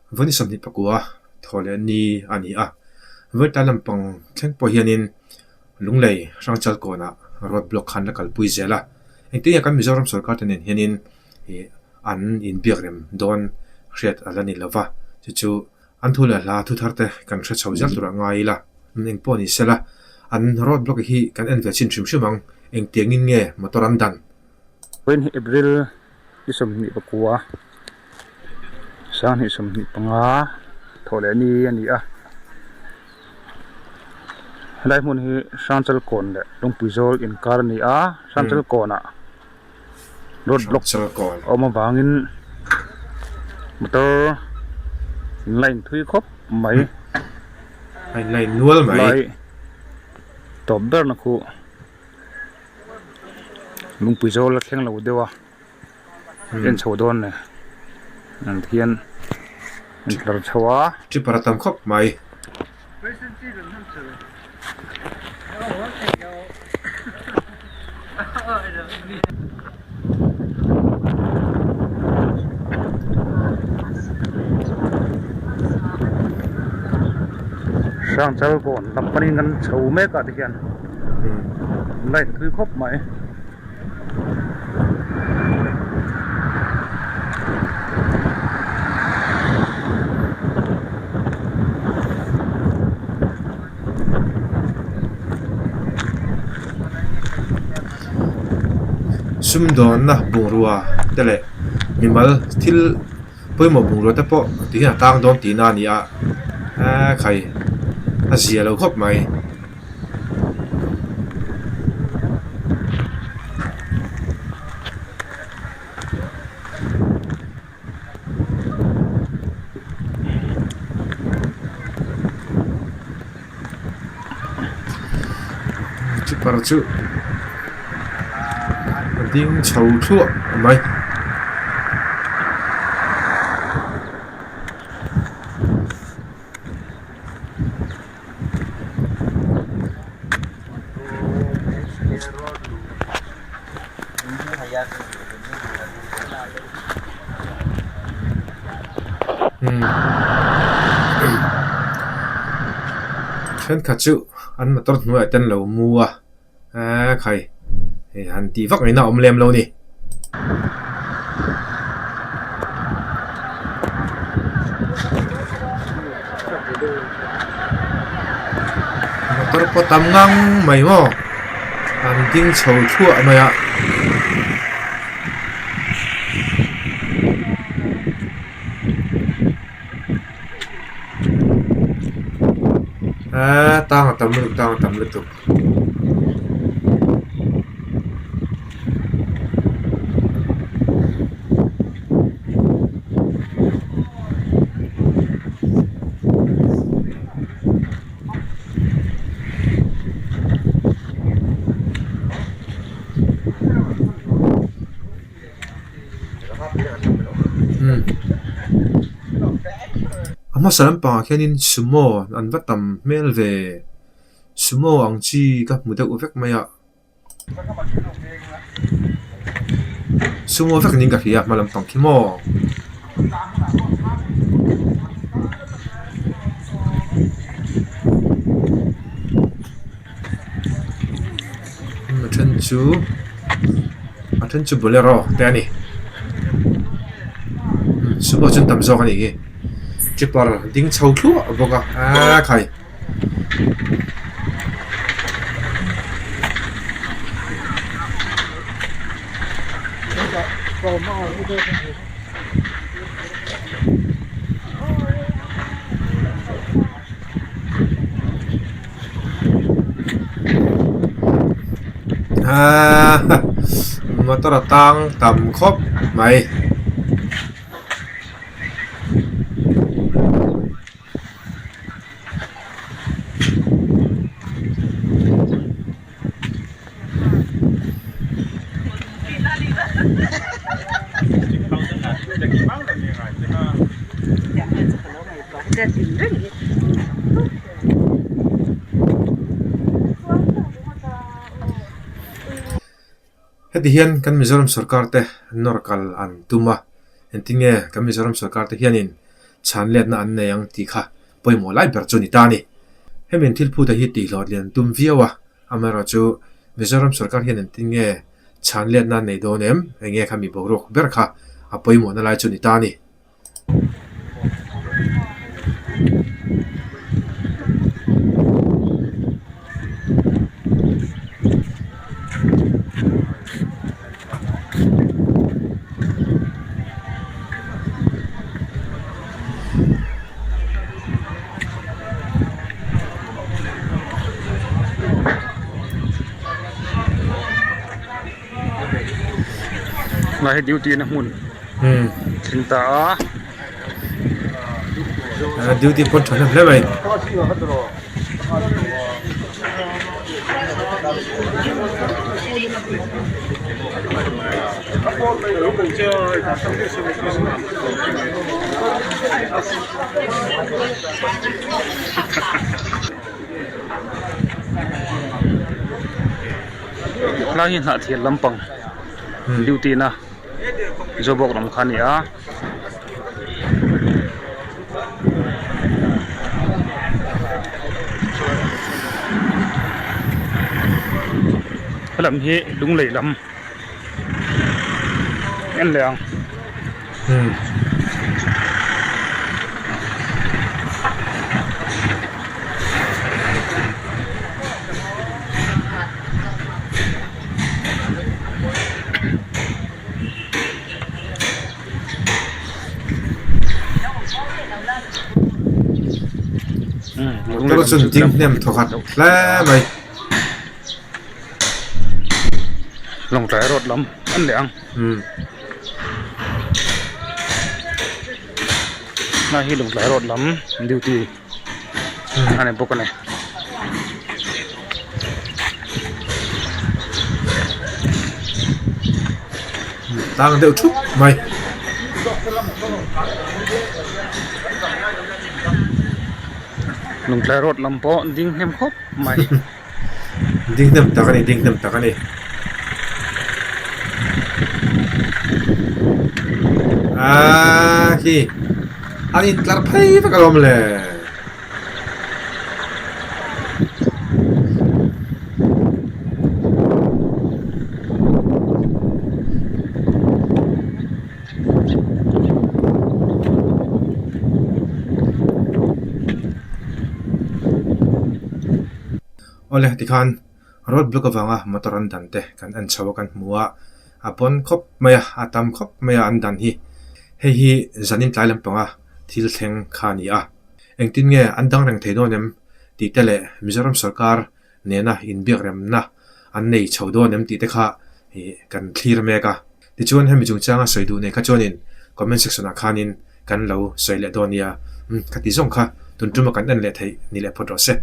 Vawi 24 thaw leh ni a ni a, vawi tlai lampang thleng pawh hianin Lunglei Hrangchal kawnah road block khan la kalpui zel a, engtin nge kan Mizoram sorkar te nen hianin ih an inbiak rem dawn hriat a la ni lo va, chu chu an thu leh hla thu thar te kan hre chho zel turah ngai ila, eng pawh ni sela an road block hi kan en ve chin hrim hrim ang, engtiangin nge motor an dan? Vawiin hi April ni 29 2025 thawh leh ni a ni a helai hmun hi Hrangchal kawn leh Lungpui zawl inkar a ni a Hrangchal kawnah road block a awm avangin motor in line thui khawp mai a in line nual mai lai tawp ber na khu Lungpui zawl a thleng lo deuh a. En chho dawn le ang te hian in tlar chho a. Tipper a tam khawp mai. Hrangchal kawn lam panin kan chho mek ah te hian line thui khawp mai. Sumdawnna bungrua te leh mimal thil pawimawh bungrua te pawh ti hian a tang dawn tihna a ni a eee khai a zia lo khawp mai. Chipper chu a ding chho thluah mai. Thenkhat chu an motor hnuaiah te an lo mu a eee khai hei han tih vak ngaihna a awm lem lo a ni. Motor pawh tam ngang mai maw an ding chho thluah mai a. Eee tang a tam lutuk tang a tam lutuk. A hmasa lampangah khianin sumo an va tam hmel ve. Sumo ang chi ka hmu deuh vek mai a. Sumo vek niin ka hria a hma lampang khi maw. A then chu a then chu bolero te a ni sumo chu an tam zawk a nih hi tripper ding chho thluah bawk a aaa khai. Aaaa motor a tang tam khawp mai. Heti hian kan Mizoram sorkar te nawr kal an tum a, engtin nge kan Mizoram sorkar te hianin. Chhan letna an nei ang tih kha pawimawh lai ber chu a ni ta a ni. Hemi an thil phut ah hi tihhlawh lian tum viau a, amaherawh chu Mizoram sorkar hian engtin nge chhan letna an nei dawn em? Enge kha mi boruak ber kha a pawimawhna lai chu a ni ta a ni. Lai hi duty na hmun thleng ta a duty pawn tha hlem hle mai. Lai hi hnahthial lampang duty na zawbawk lam kha a ni a. Helam hi lunglei lam en leh ang. Motor chuan ding hnem thaw khat hle mai. Lawngtlai road lam an leh ang. Hna hi Lawngtlai road lam duty a ni bawk a ni. Tang deuh thup mai. Lawngtlai road lam pawh ding hnem khawp mai. Ding hnem tak a ni ding hnem tak a ni. Aaa khi an intlar phei vek alawm le. Awle tikhan road block avanga motor an dan te kan en chho a kan hmu a, a pawn khawp mai a, a tam khawp mai a an dan hi. Hei hi zanin tlai lampanga thil thleng kha a ni a. Engtin nge an dang reng thei dawn em tih te leh Mizoram sorkar nena inbiakremna an nei chho dawn em tih te kha kan thlir mek a. Tichuan hemi chungchanga sawi duh nei kha chuanin comment section ah khanin kan lo sawi leh dawn nia. Umm ka ti zawng kha tun tuma kan en leh theih ni leh phawt rawh se.